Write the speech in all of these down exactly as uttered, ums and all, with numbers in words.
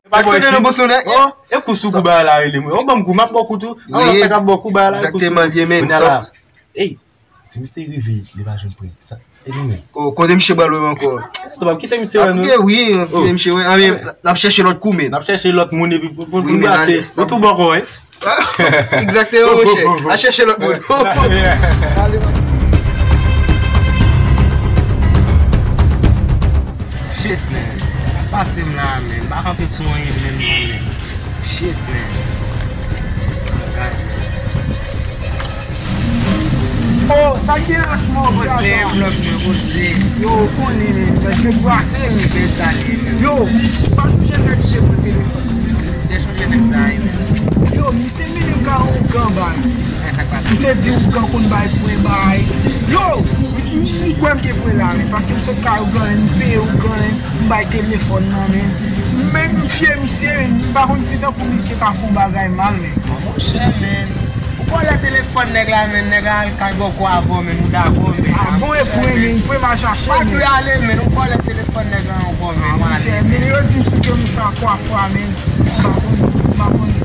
Pa konnen nan bon sonnen. Oh, e kou sou kou bagay la rele mwen. Oh, ban m kou, m ap ba w kou tou. An, sa k ap ba w kou bagay la, e kou sou kou. Egzakteman, li menm. Kounye a la, ey, si misye rive, li pa jwenn prè. Sa, e nou menm. Oh, kote misye pral menm ankò? Tou, m ap kite misye wè nou. Ok, wi, m ap kite misye wè. Anben, n ap chèche lòt kou, men. N ap chèche lòt moun epi pou, pou, pou n brase. Nou tou bò kò, wi. Egzakteman, monchè. Al chèche lòt moun. Ale, man. Shit, man. Pase m la, man. M pa kanpe sou anyen menm, non, man. Shit, man. Oh, sa k gen la, small boy, sa, sa. Yo, ou konnen, man. Sa te brase, man. Yo, pa sonje nèg ki te pran telefòn. Te sonje nèg sa a, man. Yo, misye mennen m kay ougan, baz. Misye di ougan konn bay pwen bay. Yo, m, m, m kwè m gen pwen la, men, paske m sot kay ougan, m peye ougan, m bay telefòn nan, men. Men m fye misye, men, m pa konn si tankou misye pa fè yon bagay mal, men. Monchè, men. Ou vòlè telefòn nèg la, men, nèg la al kay bòkò avè w, men, ou dakò, men. Ah bon, e pwen, men, pwen m al chache, men. Pa dwe ale, men, ou vòlè telefòn nèg la ankò, men, ou ale. Monchè, men yo di m souke m sa twa fwa, men. M pa konn, m pa konn.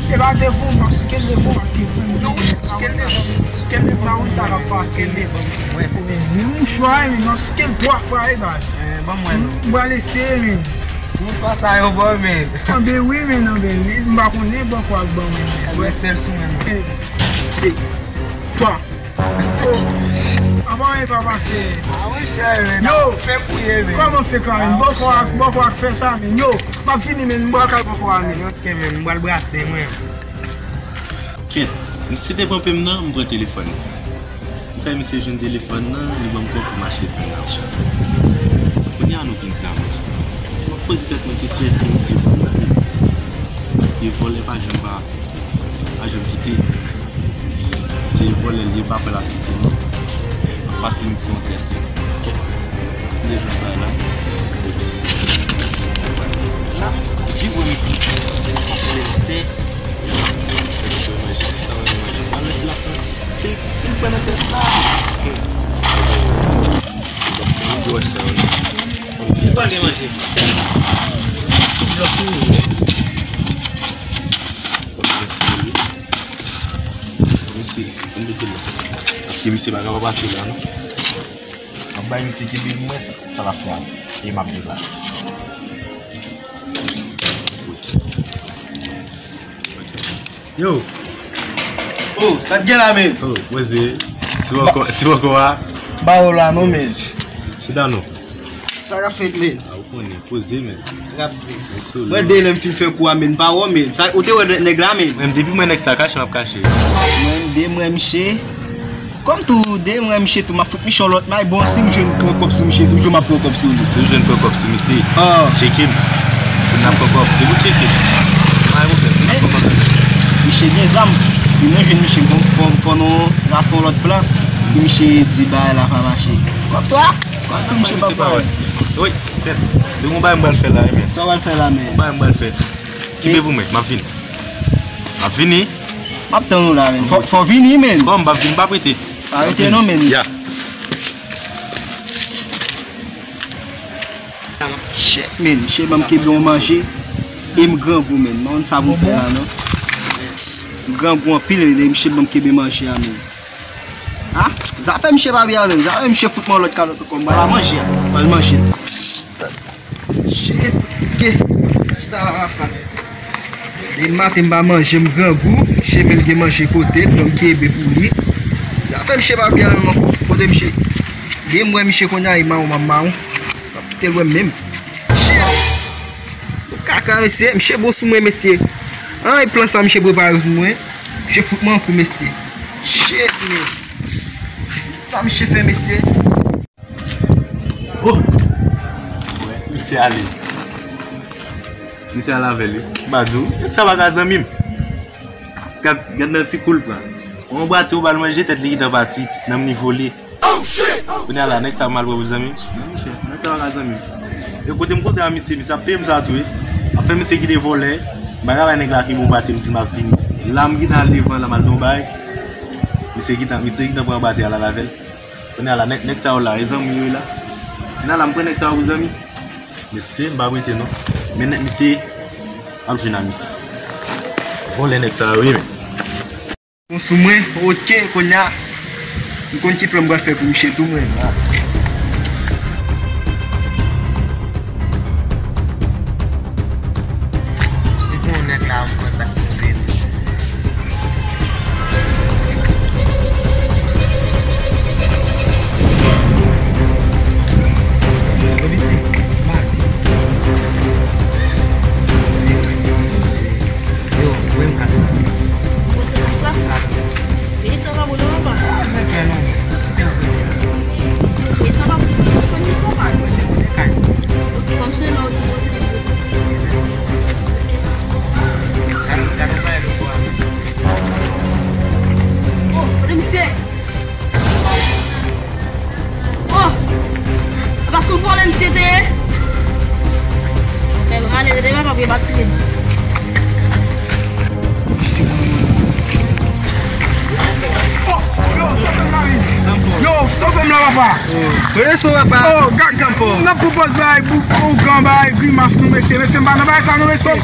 E pa devou, m ap souke l devou, paske pou mwen, non, souke l devou, souke l devou. M pa konn sa k ap pase. Souke l devou. Mwen, pou mwen. Men mouchwa, men, m ap souke l twa fwa, e baz. Eh, ban mwen, non. M pral eseye, men. Ti mouchwa sa yo bon, men. Anben wi, men, anben, m pa konnen bòkò ak ban mwen. Mwen sèl sou mwen, non. Eh, eh, twa. Oh. Anba e pa pase. Ah, monchè, men. Yo, fè kouye, men. Kòman fè kouye, men? Bòkò ak, bòkò ak fè sa, men. Yo, m ap vini, men. M pral kay bòkò a, men. Ok, men. M pral brase, mwen. Kèt, misye te panpe m nan, m pran telefòn nan. M fè misye jwenn telefòn nan, li ban m kòb pou m achte pwen nan. Kounye a nou vin sa, monchè. M ap poze tèt mwen kesyon, èske misye vòlè? Paske vòlè pa janm pa, pa janm kite. Se vòlè l ye, pa pè l asiste non. Pase misye yon tès wi. Ti dejan sa la. La, pi bon misye. Ap lè tè. Manje, sa mwen manje. Alò si l ap fè, si, si l pran nan tès la. Mwen wè sa yo la. Li pa gen manje. Si l ap fè. Misye, ann mete l la. Paske misye pa kapab pase la, non. M ap bay misye kenbe m wè sa, sa l ap fè a. E m ap deplase. Yo. Oh, sa k gen la, men? Oh, poze. Ti bòkò, ti bòkò a. Ba yo la, non, men. Chita, non. Sa k ap fèt, men? Konnen, poze, men. Rap di. Mwen de lè m fin fè kou a, men, pa wè, men. Sa, ou te wè nèg la, men. Mwen, depi mwen nèg sa kache, m ap kache. Mwen, de mwen, misye. Kòm tou, de mwen, misye, tou, m ap fout misye yon lòt may. Bon, si m jwenn pran kòb sou misye, toujou m ap pran kòb sou li. Si w jwenn pran kòb sou misye, tcheke m. Pou n ap pran kòb. Depi w tcheke m. Pa gen pwoblèm, n ap pran kòb. Misye gen zam. Si mwen jwenn misye, bon, fò, fò nou trase yon lòt plan. Si misye di bagay la pa mache. Kòb twa, kòb tou, misye pa pran. Wi. Tèt, se yon bagay m pral fè la, wi, men. Sa w pral fè la, men? Yon bagay m pral fè. Kenbe pou mwen, m ap vini. M ap vini. M ap tann ou la, men. Fò, fò w vini, men. Bon, m p ap vini, m p ap rete. Pa rete non, men. Ya. Shit, men. Misye ban m kenbe yon manje. E m grangou, men. M pa konn sa pou m fè la, non. M grangou anpil, men. E misye ban m kenbe manje a, men. Ah, zafè misye pa byen menm. Zafè misye fout mwen lòt kalòt ankò. Mwen la manje a. Mwen manje. Shit. Ke. Sa la pa. Depi maten m pa manje, m grangou. Misye menm gen manje kote l, donk m kenbe pou li. Zafè misye pa byen menm ankò. Kote misye? Depi m wè misye kounye a, e mawon, m ap mawon. M ap kite l wè m menm. Shit. Kaka, mesye. Misye bon sou mwen, mesye. An, e plan sa misye prepare pou mwen. Misye fout mwen an kou, mesye. Shit, men. Sa misye fè, mesye? Oh! Wè, misye ale. Misye ale avè l, wi. M pa di w, nèg sa pa ka zanmi m. Gad, gad nan ti kou l pran. Yon bwate ou ba l manje, tèt li gentan pati, nanm li vole. Kounye a la, nèg sa m al pran pou zanmi m. Non, monchè, nèg sa pa ka zanmi m. E kote m kontre a misye, misye ap peye m sa tou, wi. Ap fè misye kite vòlè. M pa ka bay nèg la ki bon bate m di m ap vini. La m gentan al devan, la m al nan yon bay. Misye gentan, misye gentan pran bate a, l al avè l. Kounye a la, nèg, nèg sa yo la, e zanmi yo ye la. Kounye a la, m pran nèg sa yo pou zanmi. Mesye, m pa prete non. Men nèg misye, M ap jwenn a misye. Vòlè nèg sa yo, wi, men. Bon, sou mwen, oke, kounye a, m konn ki plan m pral fè pou misye tou, mwen. Se pou yon nèg la, m konn sa k tonbe. Yo, pitit, m ale. Se, se, yo, voye m kas la. Voye kas la? Vini sa pa bon non, papa. Ah, se kè non. Kite l voye. Vini sa pa bon. Konn li konpa. Kay. Ok, kòm se la ou di. Mèsi. Gade, gade, gade, gade. Oh, kote misye? Oh! Apa sou vòlè misye te ye? Fè l rale, tande papa, pou yo pa tiye l. Oh, yo, sove m la, wi. Yo, sove m la, papa. Kote sou papa? Oh, gad, n ap pran pòz bagay, bouk, ougan, bagay, grimas nou, mesye. Mesye, m pa nan bagay sa, non, mesye.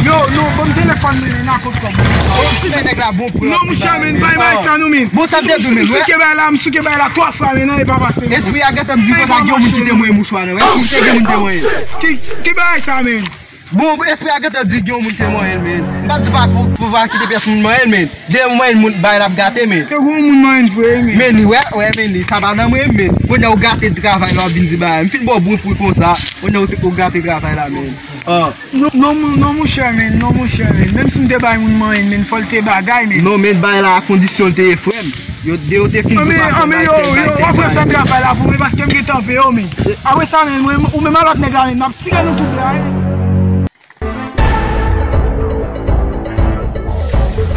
Yo, non, ban m telefòn mwen, nan kot kòb. Oh, ti nèg la bon pou yo. Non, monchè, men, bay, bay sa, non, men. Bon, sa m te di, men, m souke bay la, m souke bay la twa fwa, men, nan, e pa pase, men. Espri a gentan di konsa, gen yon moun ki te mwen mouchwa, non. Espri te gen moun te mwen. Ki, ki bagay sa, men? Bon, espri a gentan di gen yon moun te mwen, men. M pa di pa pou, pou pa kite pyès moun mwen, men. Depi mwen, moun, bay la ap gate, men. Te gen yon moun mwen, vre, men. Men, li, wè, wè, men, li, sa pa nan mwen, men. Kounye a ou gate travay la, w ap vin di bagay. M fin ba w bon pri konsa. Kounye a ou te, ou gate travay la, men. Ah. Non, non, mon-, non, monchè, men, non, monchè, men. Menm si m te bay moun manyen, men, fò l te bagay, men. Non, men, bay la, a kondisyon l te ye, frè m. Yo, de yo te fin. Anben, anben, yo, yo, w ap refè travay la pou mwen, paske m gentan peye w, men. Apre sa, men, mwen, ou menm a lòt nèg la, men, m ap tire nou tou de a, wi.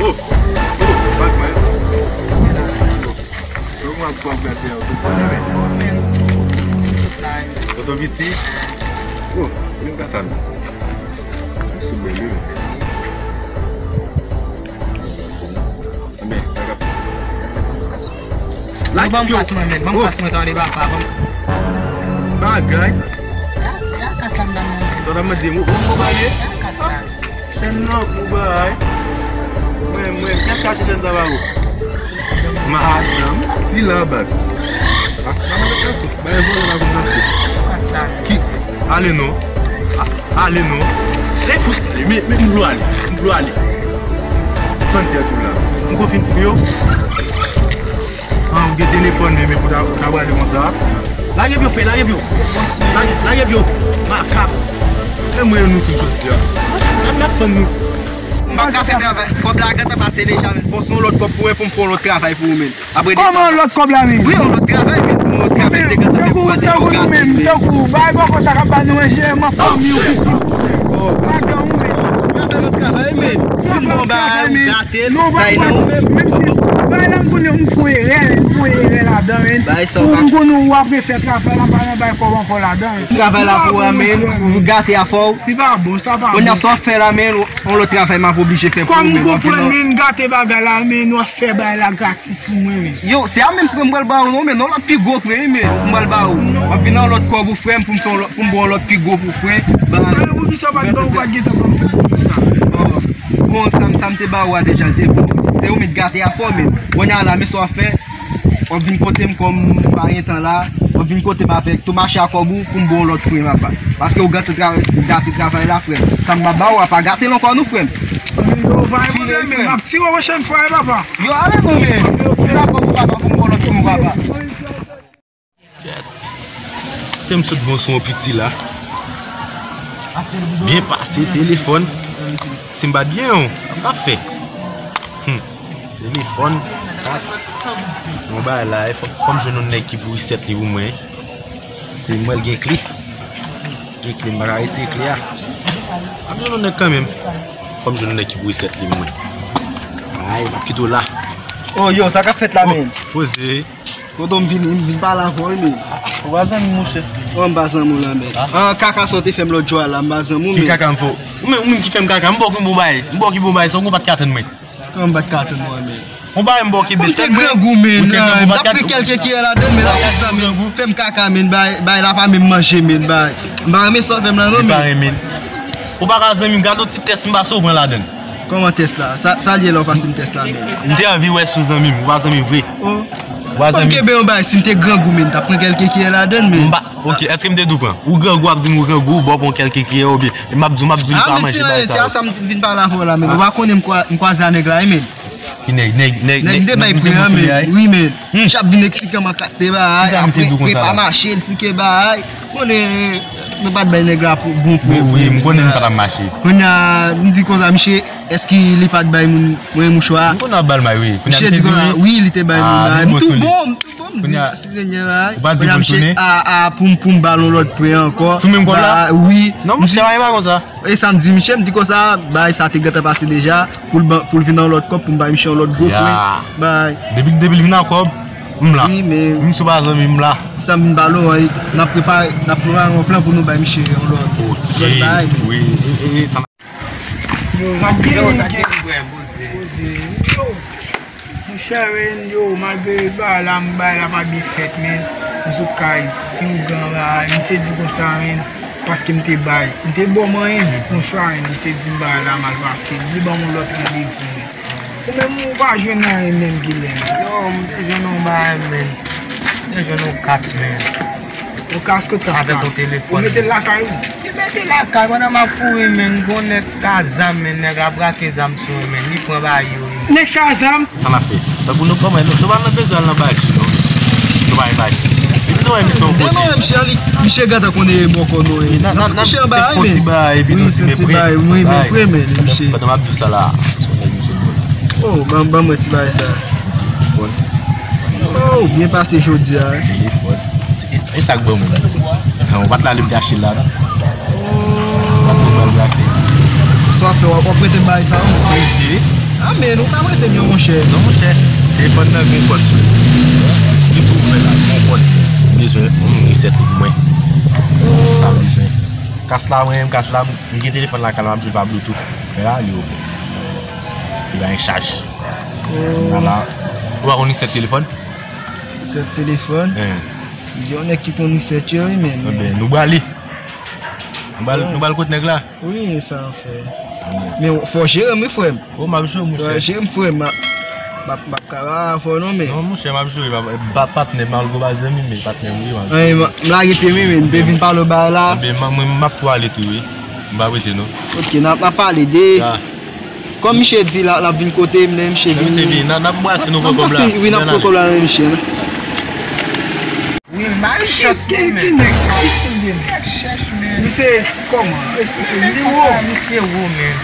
Oh, oh, bat mwen. Sa mwen ap gade a, se fò, men. Tonton Piti. Oh, men ka sa, men. Sou bèl, wi. Anben, sa k ap fèt? Lage pye w. Ban m kas mwen, men. Ban m kas mwen, tande, papa. Ban m. Bagay. Ya, ya, kas la, m ta mande. Sa w ta mande m? Ou, ou pale? Ya, kas la. Chèn nan, ou bay. Mwen, mwen, kiyès ki achte chèn sa ba ou? Madanm, ti la baz. Ah, madanm, bay vòlè la pou nan. Ki? Ale non. Ah, ale non. Se fout ale. Men, men, m vle ale. M vle ale. Fann tèt ou la. M gon fin fou yo. Ah, ou gen telefòn, men, men pou ta, pou ta prale konsa. Lage pye w, frè, lage pye w. Lage, lage pye w. Makak. E mwen, nou tou jodi a. Gad, n ap fann nou. M pa ka fè travay. Kòb la gentan pase deja, men. Fò se yon lòt kòb pou mwen, pou m fè yon lòt travay pou ou, men. Apre de sa. Kòman yon lòt kòb la, men? Wi, yon lòt travay, men. Yon lòt travay, te gentan fè pou mwen, tankou, tankou nou menm, tankou, bay bòkò sa k ap ba nou manje, man fanmi ou pitit. Oh. Madanm ou menm. Travay, travay, men. Fin bon, bay, ou gate, sa e nan ou menm. Menm si, bay la, m konnen ou fè erè, ou fè erè ladan, men. Bay sa, ou pa. M konnen ou ap refè travay la, pa nan bay kòb ankò ladan, men. Travay la pou ou, men, ou gate afè w. Li pa bon, sa pa bon. Kounye a sa w ap fè la, men, yon lòt travay m ap oblije fè pou ou, men. Kòm m konprann, men, gate bagay la, men, w ap fè bagay la gratis pou mwen, men. Yo, se a menm pri m pral ba ou, non, men, non, l ap pi gwo pri, men, m pral ba ou. Non. W ap vin nan yon lòt kòb ou, frè m, pou m fè yon lòt, pou m ba w yon lòt pi gwo pou frè m. Ba. Mwen, poukisa w pa t ba w, w pa t gentan ban m pi gwo pou sa? Bon, bon, sa m, sa m te ba ou a deja, l te bon. Se ou menm gate afè w, men. Kounye a la, men sa w ap fè. W ap vin kote m kòm m pa gen tan la. W ap vin kote m avèk tou mache a kòb ou pou m ba w lòt pri m apa. Paske ou gate tra-, ou gate travay la, frè m. Sa m pa ba ou a, pa gate l ankò non, frè m. Yo, pa gen pwoblèm, men m ap tire w pwochèn fwa, wi, papa. Yo, ale non, men. Ou dakò pou papa, pou m ba w lòt pri m, papa. Kè m sot bon sou yon piti la. Byen pase, telefòn. Si m pa t gen yon, m t ap fè. Hmm. Telefòn, kas. Yon bagay la, fò, fò m jwenn yon nèg ki pou reset li pou mwen. Se mwen l gen kle. Gen kle, m pa ka retire kle a. M ap jwenn yon nèg kanmenm. Fò m jwenn yon nèg ki pou reset li pou mwen. Ay, m ap kite w la. Oh, yo, sa k ap fèt la, men? Poze. Tonton, m vini, m vin pale avè w, men. Ou pa zanmi m, monchè? Oh, m pa zanmi w la, men. Ah, kaka sa w te fè m lòt jou a la, m pa zanmi w, men. Ki kaka m fè w? Ou menm, ou menm ki fè m kaka, m ba w ki bon bagay. M ba w ki bon bagay, sa w pa t ka tann mwen. Kòman m pa t ka tann mwen, men? Yon bagay m ba w ki bèl. Ou te grangou, men. Ou te grangou, m t ap pran kèlke kiyè ladan, men la, zanmi, fè m kaka, men, bay, bay la pa menm manje, men, bay. M pa renmen sa w fè m la, non, men. Li pa renmen. Ou pa ka zanmi m, gade yon ti tès m pase w pran ladann. Kòman tès la? Sa, sa l ye lè w pase m tès la menm? M te anvi wè si w zanmi m, ou pa zanmi vre. Oh. Ou pa zanmi. Kòm kebe yon bagay, si m te grangou, men, m t ap pran kèlke kiyè ladann, men. M pa, ok, èske m te di w pran? Ou grangou, w ap di m ou grangou, ou ba w pran kèlke kiyè, oubyen, m ap di w, m ap di w li pa mache, bagay sa yo. Se a sa m vin pale avè w la, men. Ou pa konnen m kwa-, m kwaze a nèg la, wi, men. Ki nèg, nèg, nèg, nèg, nèg te bay pri an, men. Wi, men. Hmm. Chap vin eksplike m an kat te bay, apre, men pa mache, l sike bay. Konnen, nou pa t bay nèg la pou bon pri. Wi, wi, m konnen m pa t ap mache. Kounye a, m di konsa, misye, èske li pa t bay moun mwen mouchwa? M konnen ap ba l may, wi. Misye di konsa, wi, li te bay moun la. M tou bon, m tou bon, m di, mèsi Senyè, bay. Kounye a, misye, a, a, pou m, pou m ba l yon lòt prè ankò. Sou menm kòb la? Wi. Non, misye, pa konsa. E sa m di misye, m di konsa, bay sa te gentan pase deja. Pou l ban, pou l vin nan lòt kòb, pou m bay misye yon lòt gwo pwen. Bay. Depi, depi l vin ak kòb, m la. Wi, men. Menm si w pa zanmi m, m la. Sa m vin ba l, wi, n ap prepare, n ap prepare yon plan pou nou bay misye yon lòt, lòt bagay. Wi, e, e, e, sa. Yo, sa k gen, sa k gen, frè, poze. Poze. Yo. Monchè, men, yo, malgre bagay la, m bay la pa byen fèt, men m sot kay, ti ougan la, misye di konsa, men, paske m te bay. M te ba w manyen, men, konsa, men, misye di m bagay la mal pase. Li ban m yon lòt randevou, men. Ou menm, ou pa jwenn anyen, menm, Gilèm? Yo, m te jwenn yon bagay, men. M te jwenn yon kas, men. Ou kaske w t ka avèk yon telefòn. Ou mete l lakay ou? Li mete l lakay, pandan m ap kouri, men, gon nèg ka zam, men, nèg la brake zam sou mwen, men, li pran bagay yo, wi. Nèg sa zam? Sa n ap fè? Tankou nou kòman, nou, nou pa nan bezwen al nan baji, non. Nou pa gen baji. Depi nou wè misye yon kote. Depi nou wè misye, li, misye gentan konnen bòkò nou ye. N ap touche yon bagay, men. Wi, se ti bagay, wi, men vre, men, misye. Pandan m ap di w sa la, se yon nèg misye bon. Oh, ban, ban mwen ti bagay sa. Fòn. Oh, byen pase jodi a. Li fò. E, e, e sa k ban mwen. Ou pa t la lè m te achte l la, non? Ou pa t pral glase. Sa w ap fè, w ap, w ap prete m bagay sa, non? Prete? A, men, ou ka prete m yo, monchè. Non, monchè. Telefòn nan gen kòd sou li. Li tou ouvè la, gon kòd. M bezwen yon reset pou mwen. Sa m bezwen. Kas la, mwen menm, kas la, m gen telefòn lakay la, m ap jwe pa Bluetooth. Men la, li ouvè. Li pa gen chaj. Ala. Ou pa konn reset telefòn? Reset telefòn? Yon nèg ki konn reset yo, wi, men. Enben, nou prale. Nou pral, nou pral kot nèg la? Wi, sa an fè. Men fò jere m, wi, frè m. O, m ap jere, monchè. Fò jere m, frè m. M ap, m ap, m ap ka la avè w non, men. Non, monchè, m ap jere, pa, pa patnè m, malgre w pa zanmi m, men patnè m, wi, m ap jere. M lage pye m, wi, men m te vin pale w bagay la. Enben, mwen, m ap tou ale tou, wi. M pa prete, non. Ok, n ap, n ap pale de. Kòm misye di l ap, l ap vin kote m, lè misye vini. Lè misye vini, n ap, n ap brase nou pran kòb la. Wi, n ap pran kòb la nan misye. Wi, m bay chans mwen, men. Ki nèg sa? Esplike m. Ti nèg chèch, men. Misye kòman? Esplike m. Li wo. Misye wo, men.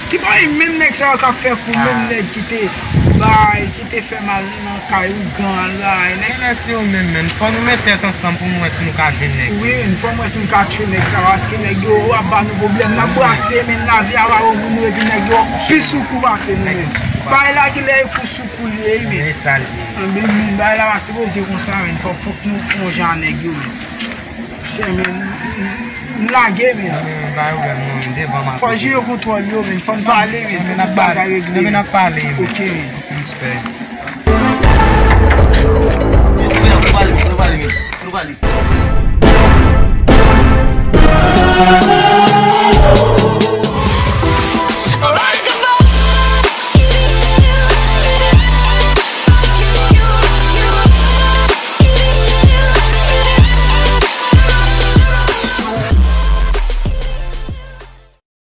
Ki bagay menm nèg sa yo k ap fè kou, menm nèg ki te bay, ki te fè mal nan kay ougan la, nèg. Men se yo menm, menm. Fò nou met tèt ansanm pou nou wè si nou ka jwenn nèg yo. Wi, men fò m wè si m ka tchwe nèg sa yo, paske nèg yo ap ba nou pwoblèm. N ap brase, men lavi a pa bon pou nou, epi nèg yo pi sou kou pase nou menm. Bagay la genlè e kou sou kou li ye, men. Men sa l ye. Anben, men bagay la pa sipoze konsa, men. Fòk, fòk nou fè yon jan ak nèg yo, men. Monchè, men, m lage, men. Anben, pa pwoblèm, non, men, devan m ap. Fò jere kontwòl yo, men. Fò n pale, men, pou tout bagay regle. Anben, n ap pale, men. Ok, men. Respè.